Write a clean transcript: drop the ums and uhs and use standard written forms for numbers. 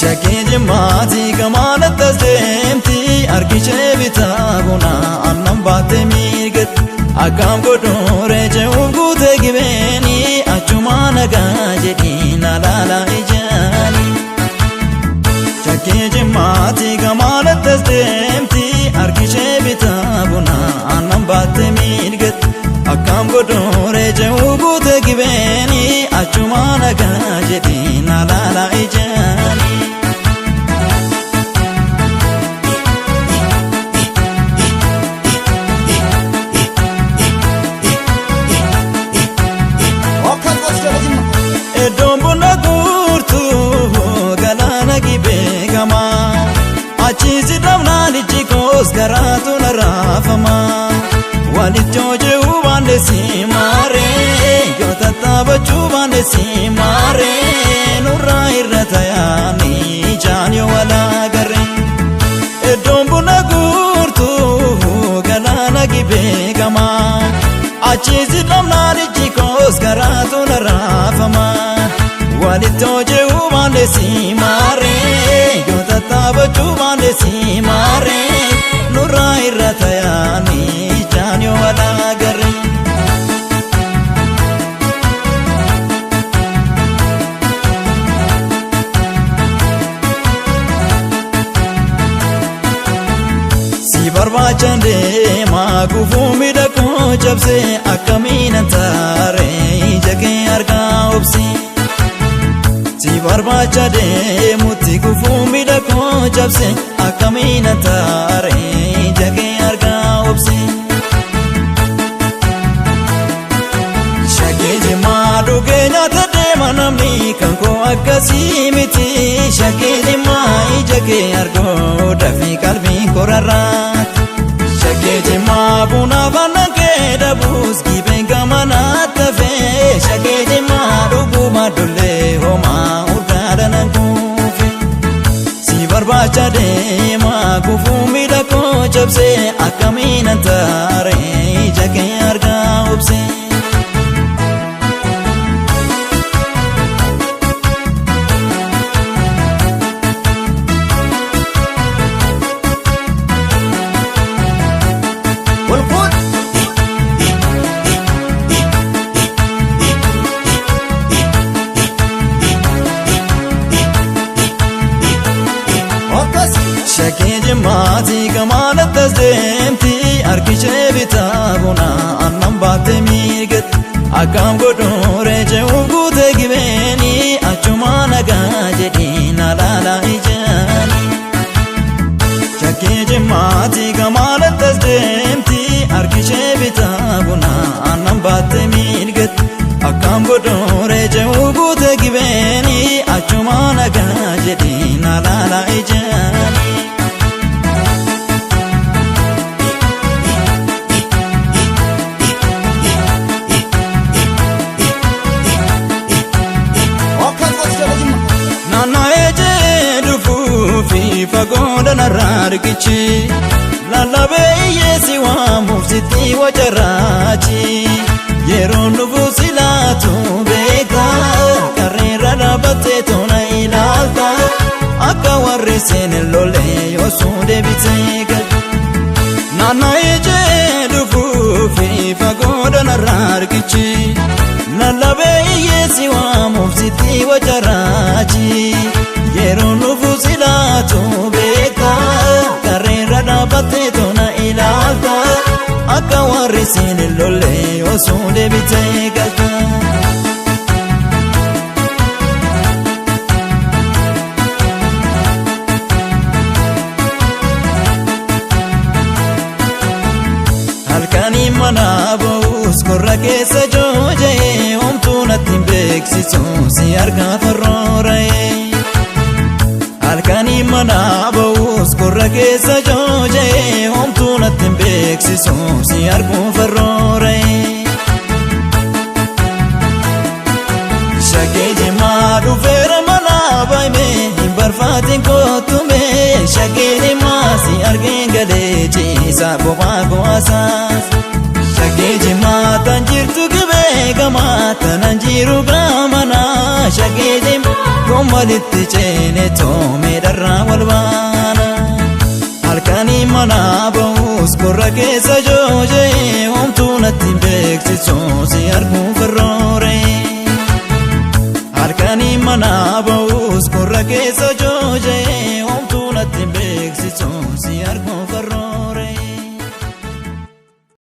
Shakkii jimmaatii gamaanatti as deemti, harkishee bitaa buna aannan baattee miirgatti. Akkam godhuure ce'uuf guutee gibeeni, achuma nagaa jedhiin alaala ijaani. Shakkii jimmaatii gamaanatti as deemti, harkishee bitaa buna aannan baattee miirgatti. Akkam godhuure ce'uuf guutee gibeeni, achuma nagaa jedhiin alaala ijaani. Akkas gooti ijoollee Jimma. Iddoon buna guurtuu galaana gibee gamaa, achiisi dhabnaan ijji koos garaatu na raafama. Walitti hojii baanne si maaree, yoo tattaabachuu baanne si maaree, nurraa irra tayaanii ijaan yoo walaa garee. Iddoon buna guurtuu galaana gibee gamaa, achiisi dhabnaan ijji koos garaatu na raafama. Walitti hojii baanne si maaree, yoo tattaabachuu baanne si maaree, nurraa irra tayaanii ijaan yoo walaa garee. Si barbaachan deemaa gufuu miidhagoo cabsee, akkamiin taaree ija kee argaa obsi. Si barbaacha deemutti gufuu miidhagoo cabsee, akkamiin taaree ija kee argaa obsi. Shakkii jimaa dhugee nyaata deema namni, kan koo akkasii miti. Shakkii jimaa ija kee argoo dafii qalbii korarraati. Shakkii jimaa bunaaf aannan kee dhabuus gibeen gamanaatti hafee. Shakkii jimaa dhuguma dollee homaa urgaadhaan kuufe. Si barbaacha deemaa gufuu miidhagoo cabsee, akkamiin taaree ija kee argaa obsee. Wal fuudhi. Akkas. Shakkii jimmaatii gamaanatti as deemti, harkishee bitaa buna aannan baattee miirgatti. Akkam godhuure ce'uuf guutee gibeeni, achuma nagaa jedhiin alaala ijaani. Shakkii jimmaatii gamaanatti as deemti, harkishee bitaa buna aannan baattee miirgatti. Akkam godhuure ce'uuf guutee gibeeni, achuma nagaa jedhiin alaala ijaani. Akkas gooti ijoollee Jimma. Naanna'ee jee dhufuufi fagoo danarraa riqichi, lallabee hiyyeessi waamuuf sitti wacarraachi. Yeroon dhufuu si laatu beeka, qarreerra dhaabbattee tona ilaalta, akka warri seenin lolee yoosuu deebitee galta. Naanna'ee jee dhufuufi fagoo danarraa riqichi, lallabee hiyyeessi waamuuf sitti wacarraachi. Yeroon dhufuu si laatu beeka, qarreerra dhaabbattee tona ilaalta, akka warri seenin lolee osoo deebitee galta. Halkanii mana ba'us qorra keessa jooja'ee, homtuu natti hin beeksisu si argaa farroora'ee. Halkanii mana ba'us qorra keessa jooja'ee, homtuu natti hin beeksisu si arguu farroora'ee. Shakkii jimaa dhufeera mana baay'ee hin barfaatiin kootume, shakkii jimaa si argeen galee ciisa kophaa ko'aasaas. Shakkii jimaa tan jirtu gibee gamaa tanan jiru gaamana, shakkii jimaa gomma Walitti ceene toomeedharraa wal baana. Halkanii mana ba'us qorra keessa joojee, homtuu natti hin beeksisu si arguu ferroore. Halkanii mana ba'us qorra keessa joojee.